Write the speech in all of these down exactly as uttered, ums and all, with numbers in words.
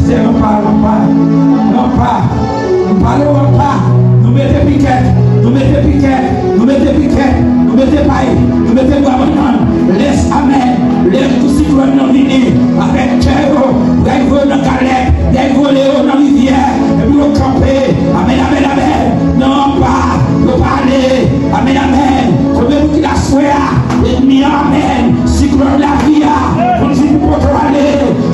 Se ranpa, ranpa, ranpa. M pale w ranpa. Nou mete pikèt, nou mete pikèt, nou mete pikèt, nou mete pay, nou mete bwa bannann. Lè, amèn. Lè tou siklòn nan vini avèk kè yo, y al voye yo nan galèt, y al voye yo nan rivyè, epi yo kanpe. Amèn, amèn, amèn. Nan ranpa, yo pa ale. Amèn, amèn. Konbyen moun ki la aswè a? Ènmi an, amèn. Siklòn lavi a, konn vin pou pote w ale.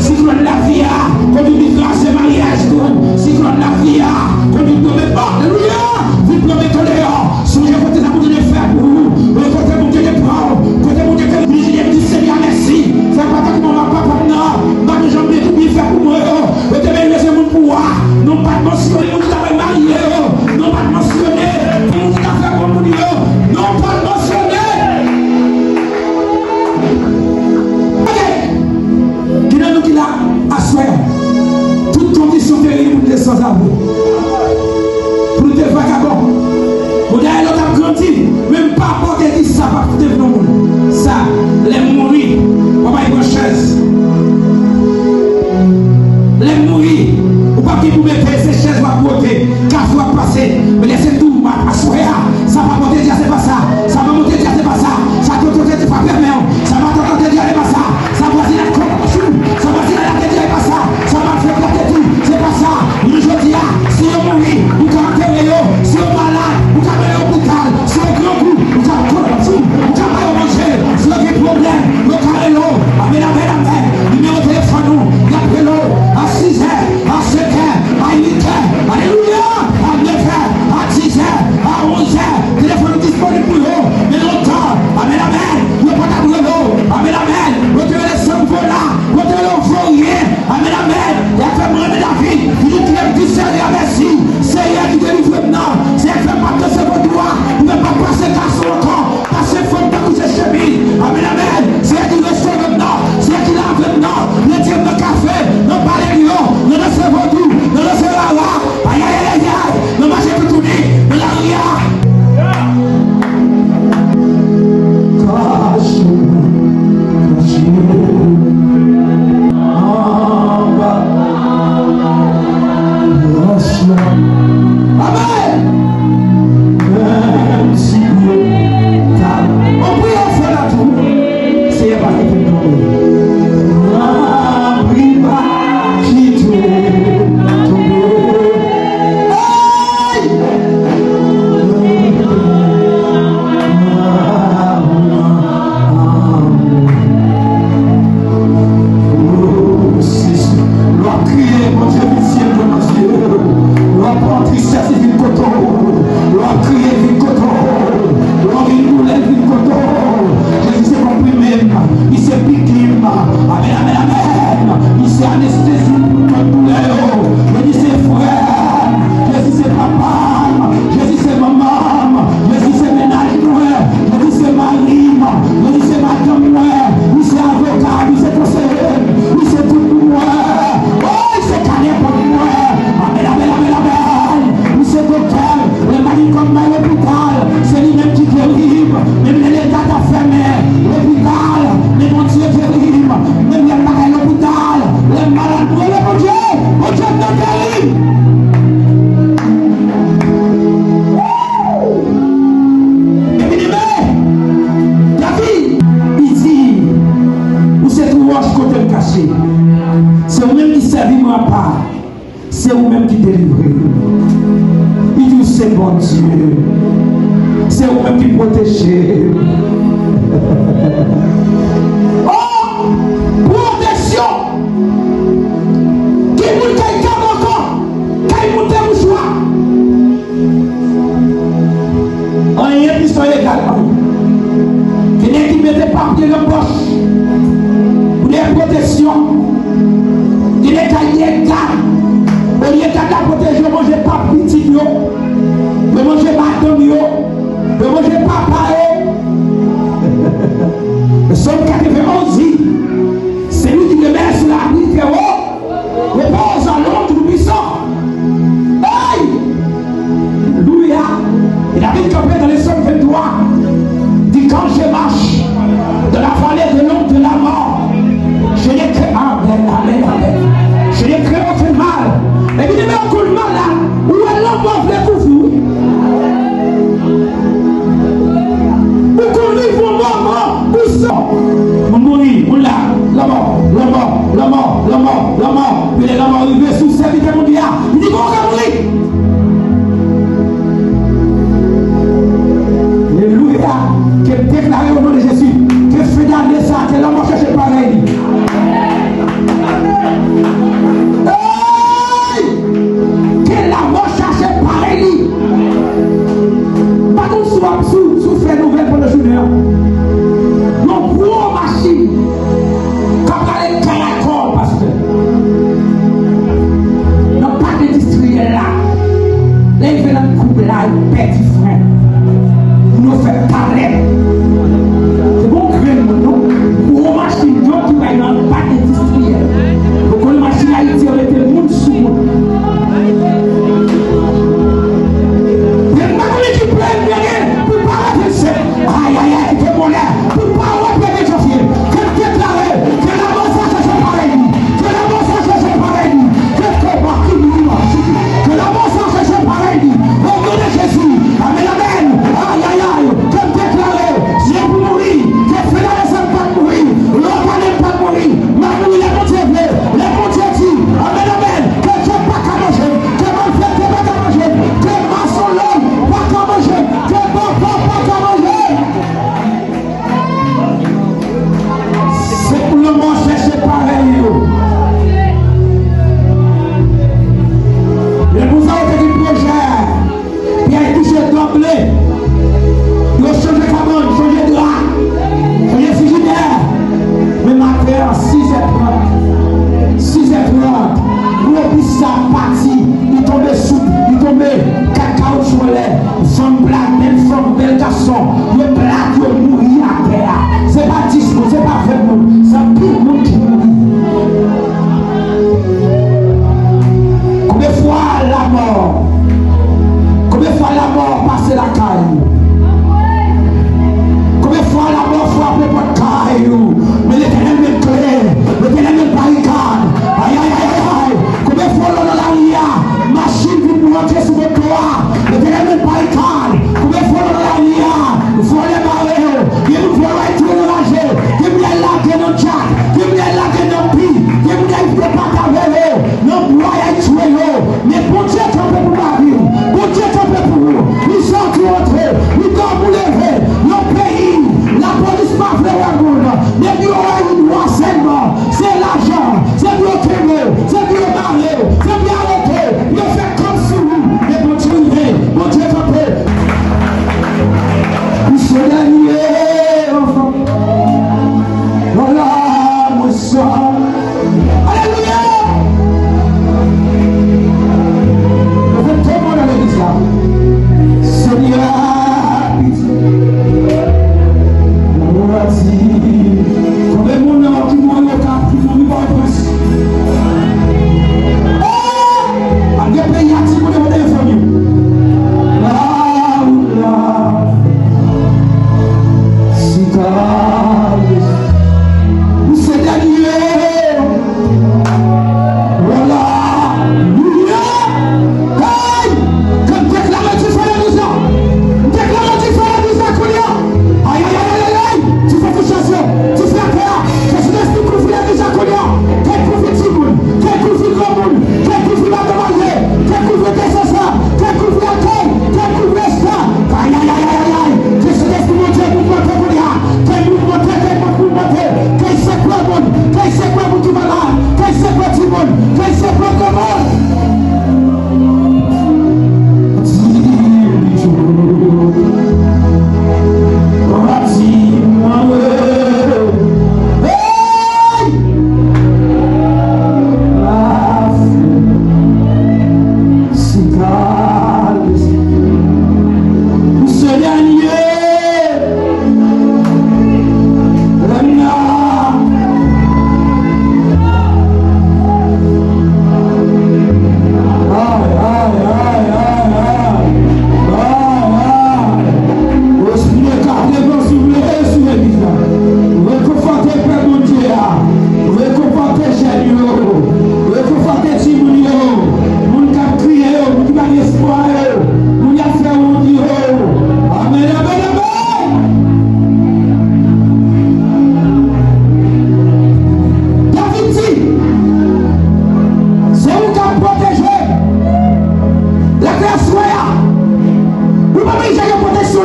Siklòn lavi a, konn vin kraze maryaj tou. Siklòn lavi a, konn vin plonbe, alelouya, vin plonbe kò deyò. Sonje kote sa Bondye te fè pou ou, kote Bondye te pran w, kote Bondye te vizite m, di Senyè mèsi. Sa pa tankou manman papa m nan, m pa t janm byen pou byen fè pou mwen yo. Yo te byen leve moun pou wa. Non pa t mansyone moun ki ta pral marye yo. Non pa t mansyone moun ki ta fè granmoun yo. Non pa t mansyone. Ok. Gen nan nou ki la aswè a. Tout kondisyon te reyini pou nou te sanzave. Pou nou te vagabon. Bon, dayè lè w t ap grandi, menm papa w te di sa p ap fout nan moun. Sa, lè m mouri, w ap al pran chèz. Lè m mouri, ou p ap gen pou mete, se chèz w ap bwote, kafou w ap pase. Men lè se tou, aswè a, sa papa w te di a, se pa sa. Sa manman w te di a, se pa sa. Sa tonton w te di, pa pèmè w. Sa matant w te di a, se pa sa. Sa vwazinay kòmanse, sa vwazinay la te di a, se pa sa. Sa malfektè te di, se pa sa. Jounen jodi a, si yo mouri, ou ka antere yo. Si yo malad, ou ka mennen yo lopital. Si yo grangou, ou ka kòmanse, ou ka ba yo manje. Si yo gen pwoblèm, yo ka rele w. Amèn, amèn, amèn. Nimewo telefòn ou, y ap rele w a sizè, a senkè, a uitè. Alelouya! A nevè, a dizè, a onzè. Telefòn ou disponib pou yo. Men lontan, amèn, amèn, yo pa t ap rele w. Amèn, amèn. Yo te rele Sanvola. Yo te rele w Voryen. Amèn, amèn. Y ap fè m renmen lavi. Li di, di Senyè mèsi. Senyè ki delivre m nan. Senyè ki fè m pa t danse vodou a. Li fè m pa t pase gason ankò. Pase fanm tankou se chemiz. Amèn, amèn. Senyè ki restore m nan. Senyè ki lave m nan. Retire m nan kafe, nan baleyon, nan danse vodou, nan danse rara. Ayayayayay. Nan mache toutouni, nan lari a. Kache, kache. Anba. Amèn. Menm si yo ta, on priyè fò la tou. Seyè pa kite m tonbe. Lapli pa kite m tonbe. Hey! Lè w ap kriye, Bondye vin syèl yo nan zye w. Lè w ap pran tristès, li vin kote w. Lè w ap kriye, li vin kote w. Lè w gen doulè, li vin kote w. Jezi se konprimen m, li se piki m. Amèn, amèn, amèn. Li se anestezi m pou tout doulè yo. Jezi se frè m. Jezi se papa m. Jezi se manman m. Jezi se mennaj mwen. Jezi se mari m. Jezi se madanm mwen. Li se avoka m. Li se konseye m. Li se tout pou mwen. O, li se kanè pòt mwen. Amèn, amèn, amèn, amèn. Li se doktè m. Lè m pa gen kòb m al lopital, se li menm ki geri m. Menm lè leta ta fèmen lopital, men Bondye geri m. Menm lè m pa kay lopital, lè m malad, m rele Bondye. Bondye ap nan geri. Ebyen, David, li di, ou se tou wòch kote m kache. Se ou menm ki sèvi m apa. Se ou menm ki delivre m. Li di, ou se Bondye. Se ou menm ki pwoteje m. O, pwoteksyon! Gen moun kay kab ankò, kay moute mouchwa. Anyen pi san egal anyen. Gen nèg ki mete papye nan pòch pou de pwoteksyon. Gen nèg k al gen gad. Olye gad la pwoteje yo, manje pap pitit yo, yo manje madanm yo, yo manje papa yo. Sòm katreven onz di, celui qui demeure sous l'abri du Très-Haut repose à l'ombre du Tout-Puissant. Hey! Alelouya! Et David kanpe dans le psaume vingt-trois, dit, quand je marche dans la vallée de l'ombre de la mort, je ne crains, amen, amen, amen. Je ne crains aucun Nimewo kou l malad, ou wè lanmò vle kouvri w. Ou konn rive yon moman, ou san. Moun mouri, moun la, lanmò, lanmò, lanmò, lanmò, lanmò. Men lè lanmò rive sou sèvitè Bondye a, li di, "Bon, ou ka mouri." Alelouya! Ke m deklare o non de Jezi, ke fen dane sa, ke lanmò chèche parèy li. Hey! Ke lanmò chache parèy li. M pa konn si w ap, si w, si w fè nouvèl pandan jounen an. Yon gwo machin k ap rale kay ak kò, pastè. Nan pak endistriyèl la, lè l rive nan koub la, li pèdi fren. Moun yo fè palèt. Se bon grenn moun, non? Gwo machin yo ki bay nan pak endistriyèl. Ou konn machin Ayiti, yo mete moun sou moun. Men m pa konnen ki plan m genyen pou pa wè vennsèt. Ayayay, ke mwen la, pou pa wè premye janvye. Ke m deklare, ke lanmò sa chèche parèy li. Ke lanmò sa chèche parèy li. Ke, ke, ke lanmò sa chèche parèy li. O non de Jezi. Amèn, amèn. Ayayay. Ke m deklare, si e pou mouri, ke fen dane sa m pa t mouri, lòt ane m pa t mouri, m ap mouri lè Bondye vle, lè Bondye di. Amèn, amèn. Ke djab pa ka manje m, ke malfektè pa ka manje m, ke masonlòg pa ka manje m, ke bòkò pa ka manje m. Se pou lanmò chèche parèy yo. Lè moun sa yo te gen pwojè, pyès touche dòble. Yo chanje kabann, chanje dra, chanje frijidè. Men maten an, sizè trant, sizè trant, gwo bis la pati, li tonbe sou, li tonbe, kat kawoutchou anlè. Fanm plat, bèl fanm, bèl gason, yo plat, yo mouri atè a. Se pa dis moun, se pa ven moun, se anpil moun ki mouri. Konbyen fwa lanmò, konbyen fwa lanmò pase lakay ou? Konbyen fwa lanmò frape pòt kay ou? Men Letènèl met kle, Letènèl met barikad. Ayayayay! Konbyen fwa w nan lari a, machin vin bloke sou wout la, Letènèl met barikad. Konbyen fwa w nan lari a, vòlè bare w, gen moun vòlè tou anraje, gen moun lage nan djak, gen moun lage nan pi, gen moun rive pataje yo, nan bwa y al tchwe yo. Men Bondye kanpe pou mari w, Bondye kanpe pou ou. Li sòti w antre,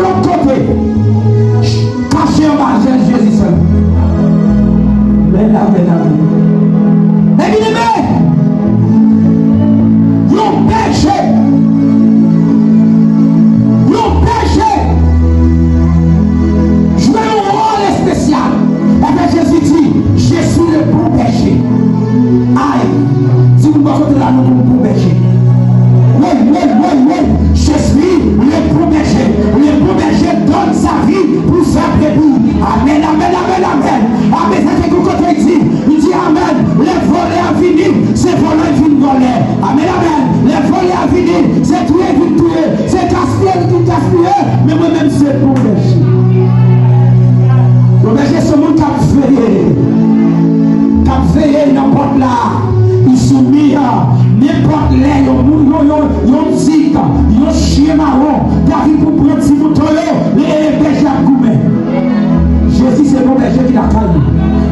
Lòt kote, kache anba zèl Jezi sèlman. Amèn, amèn, amèn. Byeneme, yon bèje, yon bèje jwe yon wòl espesyal. Paske Jezi di, Je suis le bon berger. Ay, di moun bò kote la, nou bon, bon bèje. Oui, oui, oui, oui. Je suis le bon berger. Le bon berger donne sa vie pour sa brebis. Amèn, amèn, amèn, amèn. Amèn, sa se pou kote di. Li di amèn. Lè vòlè a vini, se vòlè vin vòlè. Amèn, amèn. Lè vòlè a vini, se touye vin touye. Se gaspiye vin gaspiye. Men mwen menm se bon bèje. Bon bèje se moun k ap veye. K ap veye nan pòt la. Li sou mi an. Nenpòt lè yon moun, yon, yon, yon tig, yon chyen mawon ta vin pou pran ti mouton yo, li, e, bèje ap goumen. Jezi se bon bèje ki lakay li.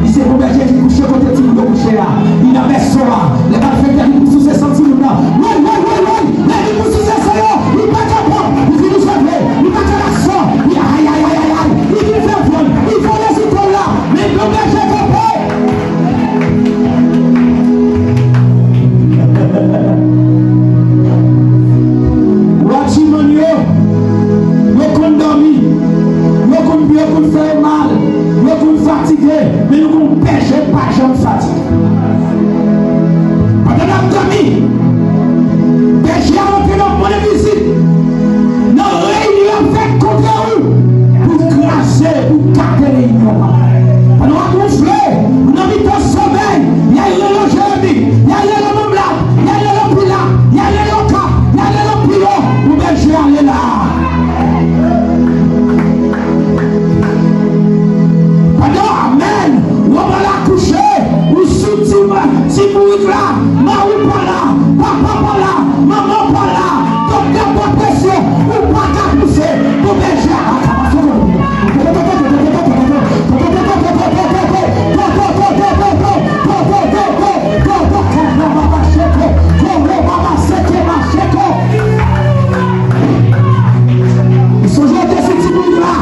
Li se bon bèje ki kouche kote timoun yo kouche a. Li nan bèso a. Lè malfektè vin pou souse san timoun nan. Woy, woy, woy, woy! Lè vin pou souse san yo, li pa kapab. Li vin sove. Li pa ka lakso. Li ay, ay, ay, ay, ay. Li vin fè vòl. Li vole sou kò l la. Men bon bèje kanpe. Watchman yo, yo konn dòmi, yo konn, yo konn fè yo mal, yo konn fatige, men nou gon bèje pa janm fatige. Pandan n ap dòmi, bèje a rantre nan mòn envizib, nan reyinyon avèk kontre ou, pou kraze, pou gate reyinyon an. Pandan w ap woufle, ou nan mitan somèy, y a rele Jeremi, y a rele Mamlad, y a rele Pila, y a rele Okap, y a rele Pilo, ou bèje ale la. Pandan, amèn, ou anba la kouche, ou sou ti, ti bourik la, mari w pa la, papa w pa la, manman w pa la, doktè pa presyon, ou pa ka pouse, pou bèje a ka pase. Ou sonje w te sou ti bourik la.